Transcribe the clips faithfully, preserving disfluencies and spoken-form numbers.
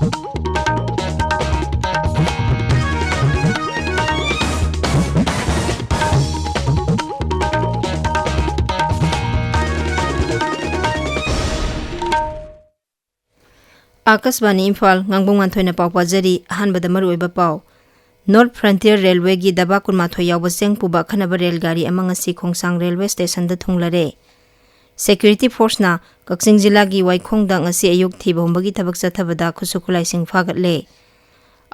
ꯑꯥꯀꯥꯁꯕꯥꯅꯤ ꯏꯝꯐꯥꯜ, ꯉꯥꯡꯕꯝ ꯉꯥꯟꯊꯣꯏꯅ ꯄꯥꯎ ꯄꯥꯖꯔꯤ꯫ ꯑꯍꯥꯟꯕꯗ ꯃꯔꯨꯑꯣꯏꯕ ꯄꯥꯎ꯫ North Frontier Railwayꯒꯤ ꯗꯕꯥ ꯀꯨꯟꯃꯥꯊꯣꯏ ꯌꯥꯎꯕ ꯆꯦꯡ ꯄꯨꯕ ꯑꯈꯟꯅꯕ ꯔꯦꯜ ꯒꯥꯔꯤ ꯑꯃ ꯉꯁꯤ ꯈꯣꯡꯁꯥꯡ ꯔꯦꯜꯋꯦ ꯁ꯭ꯇꯦꯁꯟꯗ ꯊꯨꯡꯂꯔꯦ꯫ Security Forceꯅ ꯀꯛꯆꯤꯡ ꯖꯤꯂꯥꯒꯤ ꯋꯥꯏꯈꯣꯡꯗ ꯉꯁꯤ ꯑꯌꯨꯛ ꯊꯤꯕ ꯍꯨꯝꯕꯒꯤ ꯊꯕꯛ ꯆꯠꯊꯕꯗ ꯈꯨꯠꯁꯨ ꯈꯨꯠꯂꯥꯏꯁꯤꯡ ꯐꯥꯒꯠꯂꯦ꯫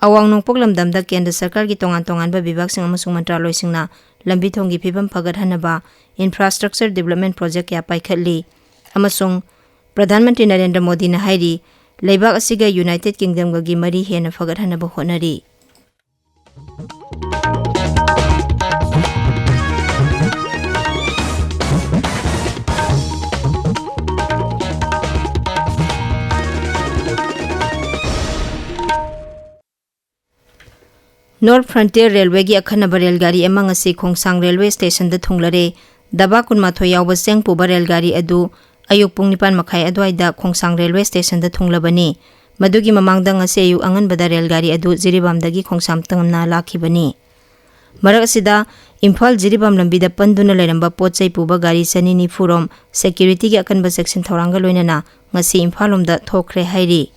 ꯑꯋꯥꯡ ꯅꯣꯡꯄꯣꯛ ꯂꯝꯗꯝꯗ ꯀꯦꯟꯗ꯭ꯔ ꯁꯔꯀꯥꯔꯒꯤ ꯇꯣꯉꯥꯟ ꯇꯣꯉꯥꯟꯕ ꯕꯤꯚꯥꯒꯁꯤꯡ ꯑꯃꯁꯨꯡ ꯃꯟꯇ꯭ꯔꯥꯂꯣꯏꯁꯤꯡꯅ ꯂꯝꯕꯤ ꯊꯣꯡꯒꯤ ꯐꯤꯕꯝ ꯐꯒꯠꯍꯟꯅꯕ infrastructure development project ꯀꯌꯥ ꯄꯥꯏꯈꯠꯂꯤ ꯑꯃꯁꯨꯡ ꯄ꯭ꯔꯙꯥꯟ ꯃꯟꯇ꯭ꯔꯤ ꯅꯔꯦꯟꯗ꯭ꯔ ꯃꯣꯗꯤꯅ ꯍꯥꯏꯔꯤ, ꯂꯩꯕꯥꯛ ꯑꯁꯤꯒ United Kingdomꯒꯒꯤ ꯃꯔꯤ ꯍꯦꯟꯅ ꯐꯒꯠꯍꯟꯅꯕ ꯍꯣꯠꯅꯔꯤ꯫ North Frontier Railwayꯒꯤ ꯑꯈꯟꯅꯕ ꯔꯦꯜ ꯒꯥꯔꯤ ꯑꯃ ꯉꯁꯤ ꯈꯣꯡꯁꯥꯡ ꯔꯦꯜꯋꯦ ꯁ꯭ꯇꯦꯁꯟꯗ ꯊꯨꯡꯂꯔꯦ꯫ ꯗꯕꯥ ꯀꯨꯟꯃꯥꯊꯣꯏ ꯌꯥꯎꯕ ꯆꯦꯡ ꯄꯨꯕ ꯔꯦꯜ ꯒꯥꯔꯤ ꯑꯗꯨ ꯑꯌꯨꯛ ꯄꯨꯡ ꯅꯤꯄꯥꯟ ꯃꯈꯥꯏ ꯑꯗꯨꯋꯥꯏꯗ ꯈꯣꯡꯁꯥꯡ ꯔꯦꯜꯋꯦ ꯁ꯭ꯇꯦꯁꯟꯗ ꯊꯨꯡꯂꯕꯅꯤ꯫ ꯃꯗꯨꯒꯤ ꯃꯃꯥꯡꯗ ꯉꯁꯤ ꯑꯌꯨꯛ ꯑꯉꯟꯕꯗ ꯔꯦꯜ ꯒꯥꯔꯤ ꯑꯗꯨ ꯖꯤꯔꯤꯕꯥꯝꯗꯒꯤ ꯈꯣꯡꯁꯥꯡ ꯇꯝꯅ ꯂꯥꯛꯈꯤꯕꯅꯤ꯫ ꯃꯔꯛ ꯑꯁꯤꯗ ꯏꯝꯐꯥꯜ ꯖꯤꯔꯤꯕꯥꯝ ꯂꯝꯕꯤꯗ ꯄꯟꯗꯨꯅ ꯂꯩꯔꯝꯕ ꯄꯣꯠ ꯆꯩ ꯄꯨꯕ ꯒꯥꯔꯤ ꯆꯅꯤ ꯅꯤꯐꯨ ꯔꯣꯝ securityꯒꯤ ꯑꯀꯟꯕ ꯆꯦꯛꯁꯤꯟ ꯊꯧꯔꯥꯡꯒ ꯂꯣꯏꯅꯅ ꯉꯁꯤ ꯏꯝꯐꯥꯜ ꯂꯣꯝꯗ ꯊꯣꯛꯈ꯭ꯔꯦ ꯍꯥꯏꯔꯤ꯫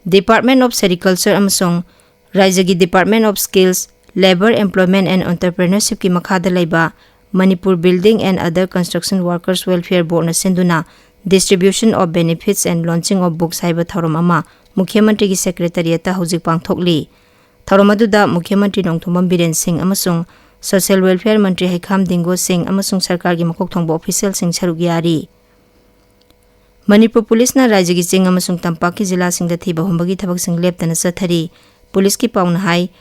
Department of Sericulture ꯑꯃꯁꯨꯡ ꯔꯥꯏꯖ꯭ꯌꯒꯤ Department of Skills, Labour, Employment and Entrepreneurshipꯀꯤ ꯃꯈꯥꯗ ꯂꯩꯕ Manipur Building and Other Construction Workers Welfare Boardꯅ ꯁꯤꯟꯗꯨꯅ Distribution of Benefits and Launching of Books ꯍꯥꯏꯕ ꯊꯧꯔꯝ ꯑꯃ ꯃꯨꯈ꯭ꯌ ꯃꯟꯇ꯭ꯔꯤꯒꯤ Secretariatꯇ ꯍꯧꯖꯤꯛ ꯄꯥꯡꯊꯣꯛꯂꯤ꯫ ꯊꯧꯔꯝ ꯑꯗꯨꯗ ꯃꯨꯈ꯭ꯌ ꯃꯟꯇ꯭ꯔꯤ ꯅꯣꯡꯊꯣꯝꯕꯝ ꯕꯤꯔꯦꯟ ꯁꯤꯡ ꯑꯃꯁꯨꯡ Social Welfare ꯃꯟꯇ꯭ꯔꯤ ꯍꯩꯈꯥꯝ ꯗꯤꯡꯒꯣ ꯁꯤꯡ ꯑꯃꯁꯨꯡ ꯁꯔꯀꯥꯔꯒꯤ ꯃꯀꯣꯛ ꯊꯣꯡꯕ officialꯁꯤꯡ ꯁꯔꯨꯛ ꯌꯥꯔꯤ꯫ ꯃꯅꯤꯄꯨꯔ ꯄꯨꯂꯤꯁꯅ ꯔꯥꯏꯖ꯭ꯌꯒꯤ ꯆꯤꯡ ꯑꯃꯁꯨꯡ ꯇꯝꯄꯥꯛꯀꯤ ꯖꯤꯂꯥꯁꯤꯡꯗ ꯊꯤꯕ ꯍꯨꯝꯕꯒꯤ ꯊꯕꯛꯁꯤꯡ ꯂꯦꯞꯇꯅ ꯆꯠꯊꯔꯤ꯫ ꯄꯨꯂꯤꯁꯀꯤ ꯄꯥꯎꯅ ꯍꯥꯏ,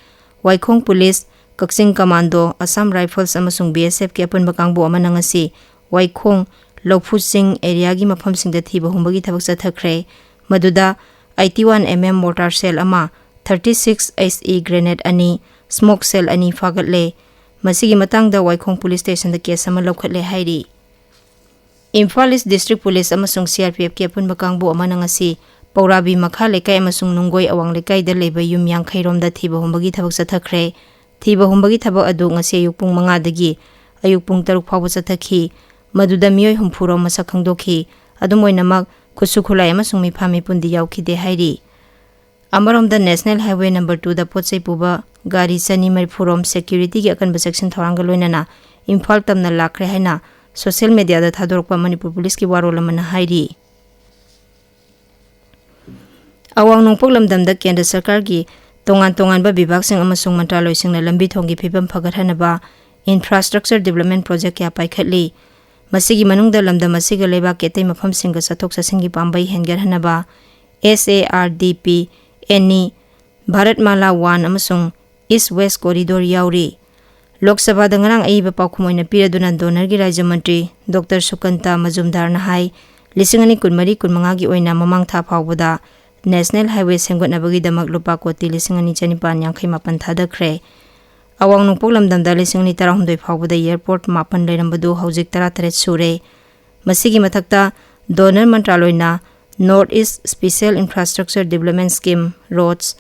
ꯋꯥꯏꯈꯣꯡ ꯄꯨꯂꯤꯁ, ꯀꯛꯆꯤꯡ ꯀꯃꯥꯟꯗꯣ, ꯑꯁꯥꯝ ꯔꯥꯏꯐꯜꯁ ꯑꯃꯁꯨꯡ BSFꯀꯤ ꯑꯄꯨꯟꯕ ꯀꯥꯡꯕꯨ ꯑꯃꯅ ꯉꯁꯤ ꯋꯥꯏꯈꯣꯡ, ꯂꯧꯐꯨ ꯆꯤꯡ areaꯒꯤ ꯃꯐꯝꯁꯤꯡꯗ ꯊꯤꯕ ꯍꯨꯝꯕꯒꯤ ꯊꯕꯛ ꯆꯠꯊꯈ꯭ꯔꯦ꯫ ꯃꯗꯨꯗ eighty one MM mortar shell ꯑꯃ, thirty six HE grenade ꯑꯅꯤ, smoke shell ꯑꯅꯤ ꯐꯥꯒꯠꯂꯦ꯫ ꯃꯁꯤꯒꯤ ꯃꯇꯥꯡꯗ ꯋꯥꯏꯈꯣꯡ ꯄꯨꯂꯤꯁ ꯁ꯭ꯇꯦꯁꯟꯗ case ꯑꯃ ꯂꯧꯈꯠꯂꯦ ꯍꯥꯏꯔꯤ꯫ ꯏꯝꯐꯥꯜ ꯏꯁ ꯗꯤꯁꯇ꯭ꯔꯤꯛ ꯄꯨꯂꯤꯁ ꯑꯃꯁꯨꯡ CRPFꯀꯤ ꯑꯄꯨꯟꯕ ꯀꯥꯡꯕꯨ ꯑꯃꯅ ꯉꯁꯤ ꯄꯧꯔꯥꯕꯤ ꯃꯈꯥ ꯂꯩꯀꯥꯏ ꯑꯃꯁꯨꯡ ꯅꯨꯡꯒꯣꯏ ꯑꯋꯥꯡ ꯂꯩꯀꯥꯏꯗ ꯂꯩꯕ ꯌꯨꯝ ꯌꯥꯡꯈꯩ ꯔꯣꯝꯗ ꯊꯤꯕ ꯍꯨꯝꯕꯒꯤ ꯊꯕꯛ ꯆꯠꯊꯈ꯭ꯔꯦ꯫ ꯊꯤꯕ ꯍꯨꯝꯕꯒꯤ ꯊꯕꯛ ꯑꯗꯨ ꯉꯁꯤ ꯑꯌꯨꯛ ꯄꯨꯡ ꯃꯉꯥꯗꯒꯤ ꯑꯌꯨꯛ ꯄꯨꯡ ꯇꯔꯨꯛ ꯐꯥꯎꯕ ꯆꯠꯊꯈꯤ꯫ ꯃꯗꯨꯗ ꯃꯤꯑꯣꯏ ꯍꯨꯝꯐꯨ ꯔꯣꯝ ꯃꯁꯛ ꯈꯪꯗꯣꯛꯈꯤ꯫ ꯑꯗꯨꯝ ꯑꯣꯏꯅꯃꯛ, ꯈꯨꯠꯁꯨ ꯈꯨꯠꯂꯥꯏ ꯑꯃꯁꯨꯡ ꯃꯤꯐꯥ ꯃꯤꯄꯨꯟꯗꯤ ꯌꯥꯎꯈꯤꯗꯦ ꯍꯥꯏꯔꯤ꯫ ꯑꯃꯔꯣꯝꯗ, National Highway number two ꯗ ꯄꯣꯠ ꯆꯩ ꯄꯨꯕ ꯒꯥꯔꯤ ꯆꯅꯤ ꯃꯔꯤꯐꯨ ꯔꯣꯝ security ꯒꯤ ꯑꯀꯟꯕ ꯆꯦꯛꯁꯤꯟ ꯊꯧꯔꯥꯡꯒ ꯂꯣꯏꯅꯅ ꯏꯝꯐꯥꯜ ꯇꯝꯅ ꯂꯥꯛꯈ꯭ꯔꯦ ꯍꯥꯏꯅ social media ꯗ ꯊꯥꯗꯣꯔꯛꯄ ꯃꯅꯤꯄꯨꯔ ꯄꯨꯂꯤꯁꯀꯤ ꯋꯥꯔꯣꯜ ꯑꯃꯅ ꯍꯥꯏꯔꯤ꯫ ꯑꯋꯥꯡ ꯅꯣꯡꯄꯣꯛ ꯂꯝꯗꯝꯗ ꯀꯦꯟꯗ꯭ꯔ ꯁꯔꯀꯥꯔꯒꯤ ꯇꯣꯉꯥꯟ ꯇꯣꯉꯥꯟꯕ ꯕꯤꯚꯥꯒꯁꯤꯡ ꯑꯃꯁꯨꯡ ꯃꯟꯇ꯭ꯔꯥꯂꯣꯏꯁꯤꯡꯅ ꯂꯝꯕꯤ ꯊꯣꯡꯒꯤ ꯐꯤꯕꯝ ꯐꯒꯠꯍꯟꯅꯕ infrastructure development project ꯀꯌꯥ ꯄꯥꯏꯈꯠꯂꯤ꯫ ꯃꯁꯤꯒꯤ ꯃꯅꯨꯡꯗ ꯂꯝꯗꯝ ꯑꯁꯤꯒ ꯂꯩꯕꯥꯛꯀꯤ ꯑꯇꯩ ꯃꯐꯝꯁꯤꯡꯒ ꯆꯠꯊꯣꯛ ꯆꯠꯁꯤꯟꯒꯤ ꯄꯥꯝꯕꯩ ꯍꯦꯟꯒꯠꯍꯟꯅꯕ S A R D P, ANI, Bharatmala one ꯑꯃꯁꯨꯡ East West Corridor ꯌꯥꯎꯔꯤ꯫ ꯂꯣꯛ ꯁꯚꯥꯗ ꯉꯔꯥꯡ ꯑꯏꯕ ꯄꯥꯎꯈꯨꯝ ꯑꯣꯏꯅ ꯄꯤꯔꯗꯨꯅ ꯗꯣꯅꯔꯒꯤ ꯔꯥꯖ꯭ꯌ ꯃꯟꯇ꯭ꯔꯤ ꯗꯣꯛꯇꯔ ꯁꯨꯀꯟꯇ ꯃꯖꯨꯝꯗꯥꯔꯅ ꯍꯥꯏ, ꯂꯤꯁꯤꯡ ꯑꯅꯤ ꯀꯨꯟꯃꯔꯤ ꯀꯨꯟꯃꯉꯥꯒꯤ ꯑꯣꯏꯅ ꯃꯃꯥꯡ ꯊꯥ ꯐꯥꯎꯕꯗ National Highway ꯁꯦꯝꯒꯠꯅꯕꯒꯤꯗꯃꯛ ꯂꯨꯄꯥ ꯀꯣꯇꯤ ꯂꯤꯁꯤꯡ ꯑꯅꯤ ꯆꯅꯤꯄꯥꯟ ꯌꯥꯡꯈꯩ ꯃꯥꯄꯟ ꯊꯥꯗꯈ꯭ꯔꯦ꯫ ꯑꯋꯥꯡ ꯅꯣꯡꯄꯣꯛ ꯂꯝꯗꯝꯗ ꯂꯤꯁꯤꯡ ꯑꯅꯤ ꯇꯔꯥꯍꯨꯝꯗꯣꯏ ꯐꯥꯎꯕꯗ airport ꯃꯥꯄꯟ ꯂꯩꯔꯝꯕꯗꯨ ꯍꯧꯖꯤꯛ ꯇꯔꯥꯇꯔꯦꯠ ꯁꯨꯔꯦ꯫ ꯃꯁꯤꯒꯤ ꯃꯊꯛꯇ, donor ꯃꯟꯇ꯭ꯔꯥꯂꯣꯏꯅ North East Special Infrastructure Development Scheme, RODES,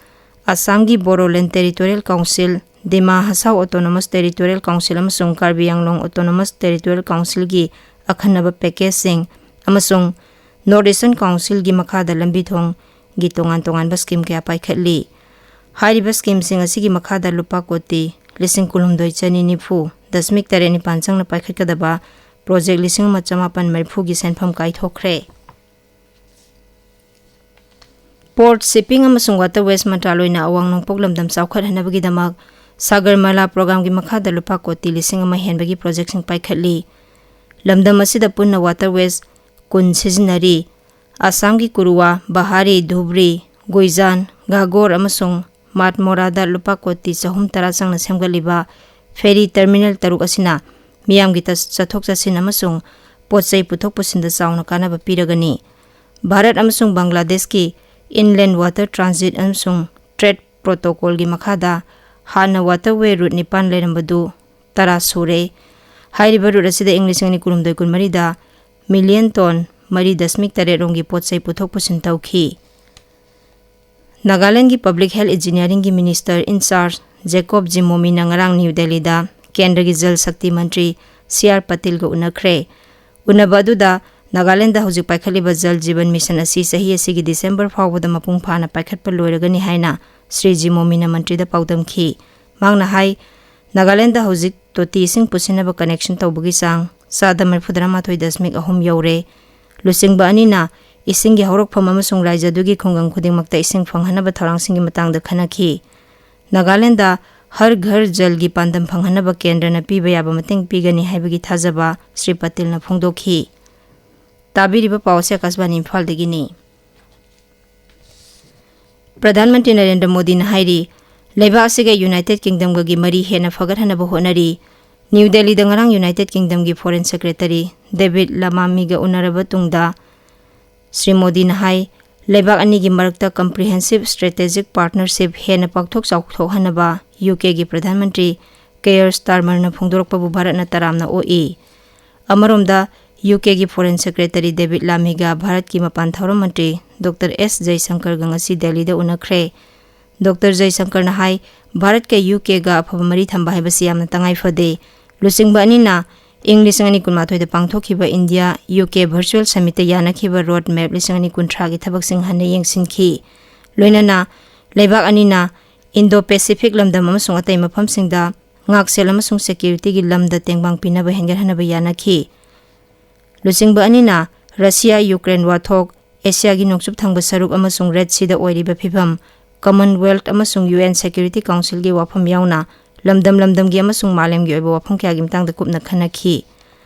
ꯑꯁꯥꯝꯒꯤ ꯕꯣꯔꯣꯂꯦꯟ Territorial Council, ꯗꯤꯃꯥ ꯍꯁꯥꯎ Autonomous Territorial Council ꯑꯃꯁꯨꯡ ꯀꯥꯔꯕꯤ ꯑꯪꯂꯣꯡ Autonomous Territorial Council ꯒꯤ ꯑꯈꯟꯅꯕ package ꯁꯤꯡ ꯑꯃꯁꯨꯡ North Eastern Council ꯒꯤ ꯃꯈꯥꯗ ꯂꯝꯕꯤ ꯊꯣꯡꯒꯤ ꯇꯣꯉꯥꯟ ꯇꯣꯉꯥꯟꯕ scheme ꯀꯌꯥ ꯄꯥꯏꯈꯠꯂꯤ꯫ ꯍꯥꯏꯔꯤꯕ scheme ꯁꯤꯡ ꯑꯁꯤꯒꯤ ꯃꯈꯥꯗ ꯂꯨꯄꯥ ꯀꯣꯇꯤ ꯂꯤꯁꯤꯡ ꯀꯨꯟꯍꯨꯝꯗꯣꯏ ꯆꯅꯤ ꯅꯤꯐꯨ ꯗꯁꯃꯤꯛ ꯇꯔꯦꯠ ꯅꯤꯄꯥꯟ ꯆꯪꯅ ꯄꯥꯏꯈꯠꯀꯗꯕ project ꯂꯤꯁꯤꯡ ꯑꯃ ꯆꯃꯥꯄꯟ ꯃꯔꯤꯐꯨꯒꯤ ꯁꯦꯟꯐꯝ ꯀꯥꯏꯊꯣꯛꯈ꯭ꯔꯦ꯫ Port, Shipping ꯑꯃꯁꯨꯡ Waterways ꯃꯟꯇ꯭ꯔꯥꯂꯣꯏꯅ ꯑꯋꯥꯡ ꯅꯣꯡꯄꯣꯛ ꯂꯝꯗꯝ ꯆꯥꯎꯈꯠꯍꯟꯅꯕꯒꯤꯗꯃꯛ ꯁꯥꯒꯔꯃꯥꯂꯥ program ꯒꯤ ꯃꯈꯥꯗ ꯂꯨꯄꯥ ꯀꯣꯇꯤ ꯂꯤꯁꯤꯡ ꯑꯃ ꯍꯦꯟꯕꯒꯤ project ꯁꯤꯡ ꯄꯥꯏꯈꯠꯂꯤ꯫ ꯂꯝꯗꯝ ꯑꯁꯤꯗ ꯄꯨꯟꯅ waterways ꯀꯨꯟ ꯁꯤꯖꯤꯟꯅꯔꯤ꯫ ꯑꯁꯥꯝꯒꯤ ꯀꯨꯔꯨꯋꯥ, ꯕꯍꯥꯔꯤ, ꯙꯨꯕ꯭ꯔꯤ, ꯒꯨꯏꯖꯥꯟ, ꯘꯥꯒꯣꯔ ꯑꯃꯁꯨꯡ ꯃꯥꯠꯃꯣꯔꯥꯗ ꯂꯨꯄꯥ ꯀꯣꯇꯤ ꯆꯍꯨꯝ ꯇꯔꯥ ꯆꯪꯅ ꯁꯦꯝꯒꯠꯂꯤꯕ ferry terminal ꯇꯔꯨꯛ ꯑꯁꯤꯅ ꯃꯤꯌꯥꯝꯒꯤ ꯇ-, ꯆꯠꯊꯣꯛ ꯆꯠꯁꯤꯟ ꯑꯃꯁꯨꯡ ꯄꯣꯠ ꯆꯩ ꯄꯨꯊꯣꯛ ꯄꯨꯁꯤꯟꯗ ꯆꯥꯎꯅ ꯀꯥꯟꯅꯕ ꯄꯤꯔꯒꯅꯤ꯫ ꯚꯥꯔꯠ ꯑꯃꯁꯨꯡ ꯕꯪꯒ꯭ꯂꯥꯗꯦꯁꯀꯤ Inland Water Transit ꯑꯃꯁꯨꯡ Trade Protocol ꯒꯤ ꯃꯈꯥꯗ ꯍꯥꯟꯅ waterway route ꯅꯤꯄꯥꯟ ꯂꯩꯔꯝꯕꯗꯨ ꯇꯔꯥ ꯁꯨꯔꯦ꯫ ꯍꯥꯏꯔꯤꯕ route ꯑꯁꯤꯗ ꯏꯪ ꯂꯤꯁꯤꯡ ꯑꯅꯤ ꯀꯨꯟꯍꯨꯝꯗꯣꯏ ꯀꯨꯟꯃꯔꯤꯗ million ton ꯃꯔꯤ ꯗꯁꯃꯤꯛ ꯇꯔꯦꯠ ꯔꯣꯝꯒꯤ ꯄꯣꯠ ꯆꯩ ꯄꯨꯊꯣꯛ ꯄꯨꯁꯤꯟ ꯇꯧꯈꯤ꯫ ꯅꯥꯒꯥꯂꯦꯟꯒꯤ Public Health Engineeringꯒꯤ Minister in charge Jacob Jimomina ꯉꯔꯥꯡ ꯅ꯭ꯌꯨ ꯗꯦꯜꯂꯤꯗ ꯀꯦꯟꯗ꯭ꯔꯒꯤ ꯖꯜ ꯁꯛꯇꯤ ꯃꯟꯇ꯭ꯔꯤ ꯁꯤ ꯑꯥꯔ ꯄꯇꯤꯜꯒ ꯎꯅꯈ꯭ꯔꯦ꯫ ꯎꯅꯕ ꯑꯗꯨꯗ ꯅꯥꯒꯥꯂꯦꯟꯗ ꯍꯧꯖꯤꯛ ꯄꯥꯏꯈꯠꯂꯤꯕ ꯖꯜ ꯖꯤꯕꯟ ꯃꯤꯁꯟ ꯑꯁꯤ ꯆꯍꯤ ꯑꯁꯤꯒꯤ ꯗꯤꯁꯦꯝꯕꯔ ꯐꯥꯎꯕꯗ ꯃꯄꯨꯡ ꯐꯥꯅ ꯄꯥꯏꯈꯠꯄ ꯂꯣꯏꯔꯒꯅꯤ ꯍꯥꯏꯅ ꯁ꯭ꯔꯤ ꯖꯤꯃꯣꯃꯤꯅ ꯃꯟꯇ꯭ꯔꯤꯗ ꯄꯥꯎꯗꯝꯈꯤ꯫ ꯃꯍꯥꯛꯅ ꯍꯥꯏ, ꯅꯥꯒꯥꯂꯦꯟꯗ ꯍꯧꯖꯤꯛ ꯇꯣꯇꯤ ꯏꯁꯤꯡ ꯄꯨꯁꯤꯟꯅꯕ ꯀꯅꯦꯛꯁꯟ ꯇꯧꯕꯒꯤ ꯆꯥꯡ ꯆꯥꯗ ꯃꯔꯤꯐꯨꯇꯔꯥꯃꯥꯊꯣꯏ ꯗꯁꯃꯤꯛ ꯑꯍꯨꯝ ꯌꯧꯔꯦ꯫ ꯂꯨꯆꯤꯡꯕ ꯑꯅꯤꯅ ꯏꯁꯤꯡꯒꯤ ꯍꯧꯔꯛꯐꯝ ꯑꯃꯁꯨꯡ ꯔꯥꯏꯖ꯭ꯌꯗꯨꯒꯤ ꯈꯨꯡꯒꯪ ꯈꯨꯗꯤꯡꯃꯛꯇ ꯏꯁꯤꯡ ꯐꯪꯍꯟꯅꯕ ꯊꯧꯔꯥꯡꯁꯤꯡꯒꯤ ꯃꯇꯥꯡꯗ ꯈꯟꯅꯈꯤ꯫ ꯅꯥꯒꯥꯂꯦꯟꯗ ꯍꯔ ꯘꯔ ꯖꯜꯒꯤ ꯄꯥꯟꯗꯝ ꯐꯪꯍꯟꯅꯕ ꯀꯦꯟꯗ꯭ꯔꯅ ꯄꯤꯕ ꯌꯥꯕ ꯃꯇꯦꯡ ꯄꯤꯒꯅꯤ ꯍꯥꯏꯕꯒꯤ ꯊꯥꯖꯕ ꯁ꯭ꯔꯤ ꯄꯇꯤꯜꯅ ꯐꯣꯡꯗꯣꯛꯈꯤ꯫ ꯇꯥꯕꯤꯔꯤꯕ ꯄꯥꯎ ꯑꯁꯤ ꯑꯀꯥꯁꯕꯥꯅꯤ ꯏꯝꯐꯥꯜꯗꯒꯤꯅꯤ꯫ ꯄ꯭ꯔꯙꯥꯟ ꯃꯟꯇ꯭ꯔꯤ ꯅꯔꯦꯟꯗ꯭ꯔ ꯃꯣꯗꯤꯅ ꯍꯥꯏꯔꯤ, ꯂꯩꯕꯥꯛ ꯑꯁꯤꯒ ꯌꯨꯅꯥꯏꯇꯦꯗ ꯀꯤꯡꯗꯝꯒꯒꯤ ꯃꯔꯤ ꯍꯦꯟꯅ ꯐꯒꯠꯍꯟꯅꯕ ꯍꯣꯠꯅꯔꯤ꯫ ꯅ꯭ꯌꯨ ꯗꯦꯜꯂꯤꯗ ꯉꯔꯥꯡ ꯌꯨꯅꯥꯏꯇꯦꯗ ꯀꯤꯡꯗꯝꯒꯤ ꯐꯣꯔꯦꯟ ꯁꯦꯀ꯭ꯔꯦꯇꯔꯤ ꯗꯦꯕꯤꯗ ꯂꯃꯥꯃꯤꯒ ꯎꯅꯔꯕ ꯇꯨꯡꯗ ꯁ꯭ꯔꯤ ꯃꯣꯗꯤꯅ ꯍꯥꯏ, ꯂꯩꯕꯥꯛ ꯑꯅꯤꯒꯤ ꯃꯔꯛꯇ comprehensive strategic partnership ꯍꯦꯟꯅ ꯄꯥꯛꯊꯣꯛ ꯆꯥꯎꯊꯣꯛꯍꯟꯅꯕ ꯌꯨ ꯀꯦꯒꯤ ꯄ꯭ꯔꯙꯥꯟ ꯃꯟꯇ꯭ꯔꯤ ꯀꯦꯌꯔ ꯁ꯭ꯇꯥꯔꯃꯔꯅ ꯐꯣꯡꯗꯣꯔꯛꯄꯕꯨ ꯚꯥꯔꯠꯅ ꯇꯔꯥꯝꯅ ꯑꯣꯛꯏ꯫ ꯑꯃꯔꯣꯝꯗ, ꯌꯨ ꯀꯦꯒꯤ ꯐꯣꯔꯦꯟ ꯁꯦꯀ꯭ꯔꯦꯇꯔꯤ ꯗꯦꯕꯤꯗ ꯂꯥꯃꯤꯒ ꯚꯥꯔꯠꯀꯤ ꯃꯄꯥꯟ ꯊꯧꯔꯝ ꯃꯟꯇ꯭ꯔꯤ ꯗꯣꯛꯇꯔ ꯑꯦꯁ ꯖꯌꯁꯪꯀꯔꯒ ꯉꯁꯤ ꯗꯦꯜꯂꯤꯗ ꯎꯅꯈ꯭ꯔꯦ꯫ ꯗꯣꯛꯇꯔ ꯖꯌꯁꯪꯀꯔꯅ ꯍꯥꯏ, ꯚꯥꯔꯠꯀ ꯌꯨ ꯀꯦꯒ ꯑꯐꯕ ꯃꯔꯤ ꯊꯝꯕ ꯍꯥꯏꯕꯁꯤ ꯌꯥꯝꯅ ꯇꯉꯥꯏ ꯐꯗꯦ꯫ ꯂꯨꯆꯤꯡꯕ ꯑꯅꯤꯅ ꯏꯪ ꯂꯤꯁꯤꯡ ꯑꯅꯤ ꯀꯨꯟꯃꯥꯊꯣꯏꯗ ꯄꯥꯡꯊꯣꯛꯈꯤꯕ ꯏꯟꯗꯤꯌꯥ ꯌꯨ ꯀꯦ ꯚꯔꯆꯨꯋꯦꯜ ꯁꯃꯤꯠꯇ ꯌꯥꯅꯈꯤꯕ ꯔꯣꯗ ꯃꯦꯞ ꯂꯤꯁꯤꯡ ꯑꯅꯤ ꯀꯨꯟꯊ꯭ꯔꯥꯒꯤ ꯊꯕꯛꯁꯤꯡ ꯍꯟꯅ ꯌꯦꯡꯁꯤꯟꯈꯤ꯫ ꯂꯣꯏꯅꯅ ꯂꯩꯕꯥꯛ ꯑꯅꯤꯅ ꯏꯟꯗꯣ ꯄꯦꯁꯤꯐꯤꯛ ꯂꯝꯗꯝ ꯑꯃꯁꯨꯡ ꯑꯇꯩ ꯃꯐꯝꯁꯤꯡꯗ ꯉꯥꯛꯁꯦꯜ ꯑꯃꯁꯨꯡ ꯁꯦꯀ꯭ꯌꯨꯔꯤꯇꯤꯒꯤ ꯂꯝꯗ ꯇꯦꯡꯕꯥꯡ ꯄꯤꯅꯕ ꯍꯦꯟꯒꯠꯍꯟꯅꯕ ꯌꯥꯅꯈꯤ꯫ ꯂꯨꯆꯤꯡꯕ ꯑꯅꯤꯅ ꯔꯁꯤꯌꯥ ꯌꯨꯀ꯭ꯔꯦꯟ ꯋꯥꯊꯣꯛ, ꯑꯦꯁꯤꯌꯥꯒꯤ ꯅꯣꯡꯆꯨꯞ ꯊꯪꯕ ꯁꯔꯨꯛ ꯑꯃꯁꯨꯡ ꯔꯦꯗ ꯁꯤꯗ ꯑꯣꯏꯔꯤꯕ ꯐꯤꯚꯝ, ꯀꯃꯟꯋꯦꯜꯊ ꯑꯃꯁꯨꯡ ꯌꯨ ꯑꯦꯟ ꯁꯦꯀ꯭ꯌꯨꯔꯤꯇꯤ ꯀꯥꯎꯟꯁꯤꯜꯒꯤ ꯋꯥꯐꯝ ꯌꯥꯎꯅ ꯂꯝꯗꯝ ꯂꯝꯗꯝꯒꯤ ꯑꯃꯁꯨꯡ ꯃꯥꯂꯦꯝꯒꯤ ꯑꯣꯏꯕ ꯋꯥꯐꯝ ꯀꯌꯥꯒꯤ ꯃꯇꯥꯡꯗ ꯀꯨꯞꯅ ꯈꯟꯅꯈꯤ꯫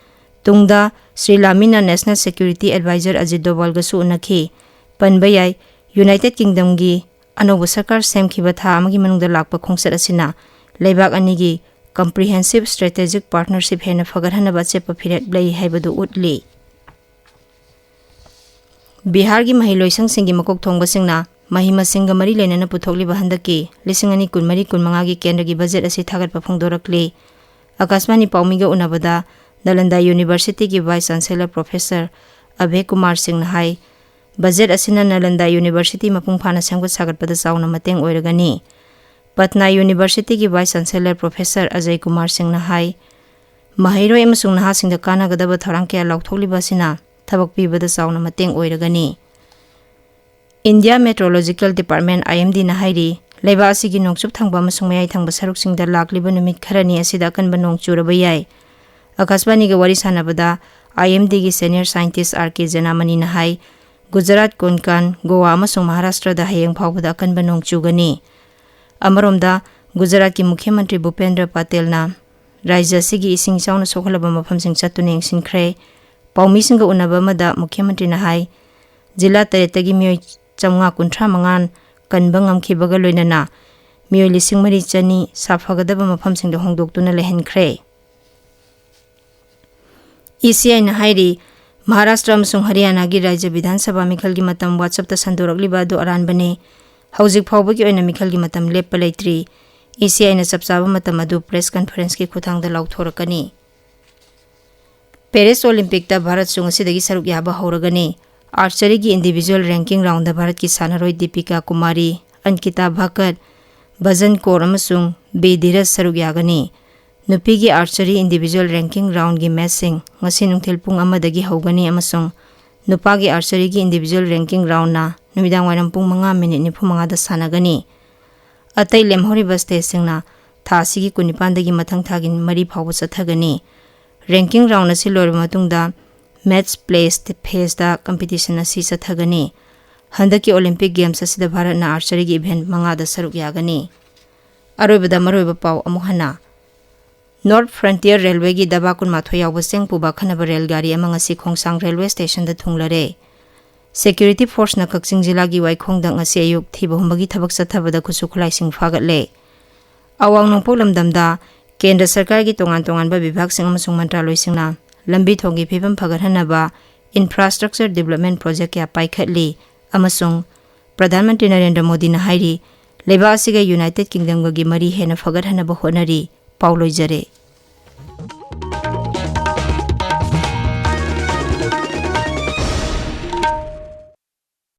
ꯇꯨꯡꯗ ꯁ꯭ꯔꯤ ꯂꯥꯃꯤꯅ ꯅꯦꯁꯅꯦꯜ ꯁꯦꯀ꯭ꯌꯨꯔꯤꯇꯤ ꯑꯦꯗꯚꯥꯏꯖꯔ ꯑꯖꯤꯠ ꯗꯣꯚꯥꯜꯒꯁꯨ ꯎꯅꯈꯤ꯫ ꯄꯟꯕ ꯌꯥꯏ, ꯌꯨꯅꯥꯏꯇꯦꯗ ꯀꯤꯡꯗꯝꯒꯤ ꯑꯅꯧꯕ ꯁꯔꯀꯥꯔ ꯁꯦꯝꯈꯤꯕ ꯊꯥ ꯑꯃꯒꯤ ꯃꯅꯨꯡꯗ ꯂꯥꯛꯄ ꯈꯣꯡꯆꯠ ꯑꯁꯤꯅ ꯂꯩꯕꯥꯛ ꯑꯅꯤꯒꯤ comprehensive strategic partnership ꯍꯦꯟꯅ ꯐꯒꯠꯍꯟꯅꯕ ꯑꯆꯦꯠꯄ ꯐꯤꯔꯦꯞ ꯂꯩ ꯍꯥꯏꯕꯗꯨ ꯎꯠꯂꯤ꯫ ꯕꯤꯍꯥꯔꯒꯤ ꯃꯍꯩꯂꯣꯏꯁꯪꯁꯤꯡꯒꯤ ꯃꯀꯣꯛ ꯊꯣꯡꯕꯁꯤꯡꯅ ꯃꯍꯩ ꯃꯁꯤꯡꯒ ꯃꯔꯤ ꯂꯩꯅꯅ ꯄꯨꯊꯣꯛꯂꯤꯕ ꯍꯟꯗꯛꯀꯤ ꯂꯤꯁꯤꯡ ꯑꯅꯤ ꯀꯨꯟꯃꯔꯤ ꯀꯨꯟꯃꯉꯥꯒꯤ ꯀꯦꯟꯗ꯭ꯔꯒꯤ ꯕꯖꯦꯠ ꯑꯁꯤ ꯊꯥꯒꯠꯄ ꯐꯣꯡꯗꯣꯔꯛꯂꯤ꯫ ꯑꯀꯥꯁꯕꯥꯅꯤ ꯄꯥꯎꯃꯤꯒ ꯎꯅꯕꯗ ꯅꯥꯂꯟꯗꯥ ꯌꯨꯅꯤꯚꯔꯁꯤꯇꯤꯒꯤ ꯚꯥꯏꯁ ꯆꯥꯟꯁꯦꯂꯔ ꯄ꯭ꯔꯣꯐꯦꯁꯔ ꯑꯚꯦ ꯀꯨꯃꯥꯔ ꯁꯤꯡꯅ ꯍꯥꯏ, ꯕꯖꯦꯠ ꯑꯁꯤꯅ ꯅꯥꯂꯟꯗꯥ ꯌꯨꯅꯤꯚꯔꯁꯤꯇꯤ ꯃꯄꯨꯡ ꯐꯥꯅ ꯁꯦꯝꯒꯠ ꯁꯥꯒꯠꯄꯗ ꯆꯥꯎꯅ ꯃꯇꯦꯡ ꯑꯣꯏꯔꯒꯅꯤ꯫ ꯄꯠꯅꯥ ꯌꯨꯅꯤꯚꯔꯁꯤꯇꯤꯒꯤ vice chancellor professor Ajay Kumar ꯁꯤꯡꯅ ꯍꯥꯏ, ꯃꯍꯩꯔꯣꯏ ꯑꯃꯁꯨꯡ ꯅꯍꯥꯁꯤꯡꯗ ꯀꯥꯟꯅꯒꯗꯕ ꯊꯧꯔꯥꯡ ꯀꯌꯥ ꯂꯥꯎꯊꯣꯛꯂꯤꯕ ꯑꯁꯤꯅ ꯊꯕꯛ ꯄꯤꯕꯗ ꯆꯥꯎꯅ ꯃꯇꯦꯡ ꯑꯣꯏꯔꯒꯅꯤ꯫ ꯏꯟꯗꯤꯌꯥ ꯃꯦꯇ꯭ꯔꯣꯂꯣꯖꯤꯀꯦꯜ ꯗꯤꯄꯥꯔꯠꯃꯦꯟ, IMDꯅ ꯍꯥꯏꯔꯤ, ꯂꯩꯕꯥꯛ ꯑꯁꯤꯒꯤ ꯅꯣꯡꯆꯨꯞ ꯊꯪꯕ ꯑꯃꯁꯨꯡ ꯃꯌꯥꯏ ꯊꯪꯕ ꯁꯔꯨꯛꯁꯤꯡꯗ ꯂꯥꯛꯂꯤꯕ ꯅꯨꯃꯤꯠ ꯈꯔꯅꯤ ꯑꯁꯤꯗ ꯑꯀꯟꯕ ꯅꯣꯡ ꯆꯨꯔꯕ ꯌꯥꯏ꯫ ꯑꯥꯀꯥꯁꯕꯥꯅꯤꯒ ꯋꯥꯔꯤ ꯁꯥꯟꯅꯕꯗ IMDꯒꯤ senior scientist R K ꯖꯅꯥꯃꯅꯤꯅ ꯍꯥꯏ, ꯒꯨꯖꯔꯥꯠ, ꯀꯣꯟꯀꯥꯟ, ꯒꯣꯋꯥ ꯑꯃꯁꯨꯡ ꯃꯍꯥꯔꯥꯁꯇ꯭ꯔꯗ ꯍꯌꯦꯡ ꯐꯥꯎꯕꯗ ꯑꯀꯟꯕ ꯅꯣꯡ ꯆꯨꯒꯅꯤ꯫ ꯑꯃꯔꯣꯝꯗ, ꯒꯨꯖꯔꯥꯠꯀꯤ ꯃꯨꯈ꯭ꯌ ꯃꯟꯇ꯭ꯔꯤ ꯚꯨꯄꯦꯟꯗ꯭ꯔ ꯄꯇꯦꯜꯅ ꯔꯥꯖ꯭ꯌ ꯑꯁꯤꯒꯤ ꯏꯁꯤꯡ ꯏꯆꯥꯎꯅ ꯁꯣꯛꯍꯜꯂꯕ ꯃꯐꯝꯁꯤꯡ ꯆꯠꯇꯨꯅ ꯌꯦꯡꯁꯤꯟꯈ꯭ꯔꯦ꯫ ꯄꯥꯎꯃꯤꯁꯤꯡꯒ ꯎꯅꯕ ꯑꯃꯗ ꯃꯨꯈ꯭ꯌ ꯃꯟꯇ꯭ꯔꯤꯅ ꯍꯥꯏ, ꯖꯤꯂꯥ ꯇꯔꯦꯠꯇꯒꯤ ꯃꯤꯑꯣꯏ ꯆꯥꯝꯃꯉꯥ ꯀꯨꯟꯊ꯭ꯔꯥ ꯃꯉꯥ ꯀꯟꯕ ꯉꯝꯈꯤꯕꯒ ꯂꯣꯏꯅꯅ ꯃꯤꯑꯣꯏ ꯂꯤꯁꯤꯡ ꯃꯔꯤ ꯆꯅꯤ ꯁꯥꯐꯒꯗꯕ ꯃꯐꯝꯁꯤꯡꯗ ꯍꯣꯡꯗꯣꯛꯇꯨꯅ ꯂꯩꯍꯟꯈ꯭ꯔꯦ꯫ ECIꯅ ꯍꯥꯏꯔꯤ, ꯃꯍꯥꯔꯥꯁꯇ꯭ꯔ ꯑꯃꯁꯨꯡ ꯍꯔꯤꯌꯥꯅꯥꯒꯤ ꯔꯥꯖ꯭ꯌ ꯕꯤꯙꯥꯟ ꯁꯚꯥ ꯃꯤꯈꯜꯒꯤ ꯃꯇꯝ WhatsAppꯇ ꯁꯟꯗꯣꯔꯛꯂꯤꯕ ꯑꯗꯨ ꯑꯔꯥꯟꯕꯅꯤ꯫ ꯍꯧꯖꯤꯛ ꯐꯥꯎꯕꯒꯤ ꯑꯣꯏꯅ ꯃꯤꯈꯜꯒꯤ ꯃꯇꯝ ꯂꯦꯞꯄ ꯂꯩꯇ꯭ꯔꯤ꯫ ECIꯅ ꯆꯞ ꯆꯥꯕ ꯃꯇꯝ ꯑꯗꯨ press conferenceꯀꯤ ꯈꯨꯠꯊꯥꯡꯗ ꯂꯥꯎꯊꯣꯔꯛꯀꯅꯤ꯫ ꯄꯦꯔꯤꯁ ꯑꯣꯂꯤꯝꯄꯤꯛꯇ ꯚꯥꯔꯠꯁꯨ ꯉꯁꯤꯗꯒꯤ ꯁꯔꯨꯛ ꯌꯥꯕ ꯍꯧꯔꯒꯅꯤ꯫ Archeryꯒꯤ individual ranking roundꯗ ꯚꯥꯔꯠꯀꯤ ꯁꯥꯟꯅꯔꯣꯏ ꯗꯤꯄꯤꯀꯥ ꯀꯨꯃꯥꯔꯤ, ꯑꯟꯀꯤꯇꯥ ꯚꯥꯀꯔ, ꯚꯖꯟ ꯀꯣꯔ ꯑꯃꯁꯨꯡ ꯕꯤ ꯙꯤꯔꯖ ꯁꯔꯨꯛ ꯌꯥꯒꯅꯤ꯫ ꯅꯨꯄꯤꯒꯤ archery individual ranking roundꯒꯤ matchꯁꯤꯡ ꯉꯁꯤ ꯅꯨꯡꯊꯤꯜ ꯄꯨꯡ ꯑꯃꯗꯒꯤ ꯍꯧꯒꯅꯤ ꯑꯃꯁꯨꯡ ꯅꯨꯄꯥꯒꯤ archeryꯒꯤ individual ranking roundꯅ ꯅꯨꯃꯤꯗꯥꯡ ꯋꯥꯏꯔꯝ ꯄꯨꯡ ꯃꯉꯥ ꯃꯤꯅꯤꯠ ꯅꯤꯐꯨ ꯃꯉꯥꯗ ꯁꯥꯟꯅꯒꯅꯤ꯫ ꯑꯇꯩ ꯂꯦꯝꯍꯧꯔꯤꯕ stateꯁꯤꯡꯅ ꯊꯥ ꯑꯁꯤꯒꯤ ꯀꯨꯟꯅꯤꯄꯥꯟꯗꯒꯤ ꯃꯊꯪ ꯊꯥꯒꯤ ꯃꯔꯤ ꯐꯥꯎꯕ ꯆꯠꯊꯒꯅꯤ꯫ Ranking round ꯑꯁꯤ ꯂꯣꯏꯔꯕ ꯃꯇꯨꯡꯗ match play phaseꯇ competition ꯑꯁꯤ ꯆꯠꯊꯒꯅꯤ꯫ ꯍꯟꯗꯛꯀꯤ Olympic Games ꯑꯁꯤꯗ ꯚꯥꯔꯠꯅ archeryꯒꯤ event ꯃꯉꯥꯗ ꯁꯔꯨꯛ ꯌꯥꯒꯅꯤ꯫ ꯑꯔꯣꯏꯕꯗ ꯃꯔꯨꯑꯣꯏꯕ ꯄꯥꯎ ꯑꯃꯨꯛ ꯍꯟꯅ꯫ North Frontier Railwayꯒꯤ ꯗꯕꯥ ꯀꯨꯟꯃꯥꯊꯣꯏ ꯌꯥꯎꯕ ꯆꯦꯡ ꯄꯨꯕ ꯑꯈꯟꯅꯕ ꯔꯦꯜ ꯒꯥꯔꯤ ꯑꯃ ꯉꯁꯤ ꯈꯣꯡꯁꯥꯡ ꯔꯦꯜꯋꯦ ꯁ꯭ꯇꯦꯁꯟꯗ ꯊꯨꯡꯂꯔꯦ꯫ Security forceꯅ ꯀꯛꯆꯤꯡ ꯖꯤꯂꯥꯒꯤ ꯋꯥꯏꯈꯣꯡꯗ ꯉꯁꯤ ꯑꯌꯨꯛ ꯊꯤꯕ ꯍꯨꯝꯕꯒꯤ ꯊꯕꯛ ꯆꯠꯊꯕꯗ ꯈꯨꯠꯁꯨ ꯈꯨꯠꯂꯥꯏꯁꯤꯡ ꯐꯥꯒꯠꯂꯦ꯫ ꯑꯋꯥꯡ ꯅꯣꯡꯄꯣꯛ ꯂꯝꯗꯝꯗ ꯀꯦꯟꯗ꯭ꯔ ꯁꯔꯀꯥꯔꯒꯤ ꯇꯣꯉꯥꯟ ꯇꯣꯉꯥꯟꯕ ꯕꯤꯚꯥꯒꯁꯤꯡ ꯑꯃꯁꯨꯡ ꯃꯟꯇ꯭ꯔꯥꯂꯣꯏꯁꯤꯡꯅ ꯂꯝꯕꯤ ꯊꯣꯡꯒꯤ ꯐꯤꯕꯝ ꯐꯒꯠꯍꯟꯅꯕ infrastructure development project ꯀꯌꯥ ꯄꯥꯏꯈꯠꯂꯤ ꯑꯃꯁꯨꯡ ꯄ꯭ꯔꯙꯥꯟ ꯃꯟꯇ꯭ꯔꯤ ꯅꯔꯦꯟꯗ꯭ꯔ ꯃꯣꯗꯤꯅ ꯍꯥꯏꯔꯤ, ꯂꯩꯕꯥꯛ ꯑꯁꯤꯒ United Kingdomꯒꯒꯤ ꯃꯔꯤ ꯍꯦꯟꯅ ꯐꯒꯠꯍꯟꯅꯕ ꯍꯣꯠꯅꯔꯤ꯫ ꯄꯥꯎ ꯂꯣꯏꯖꯔꯦ꯫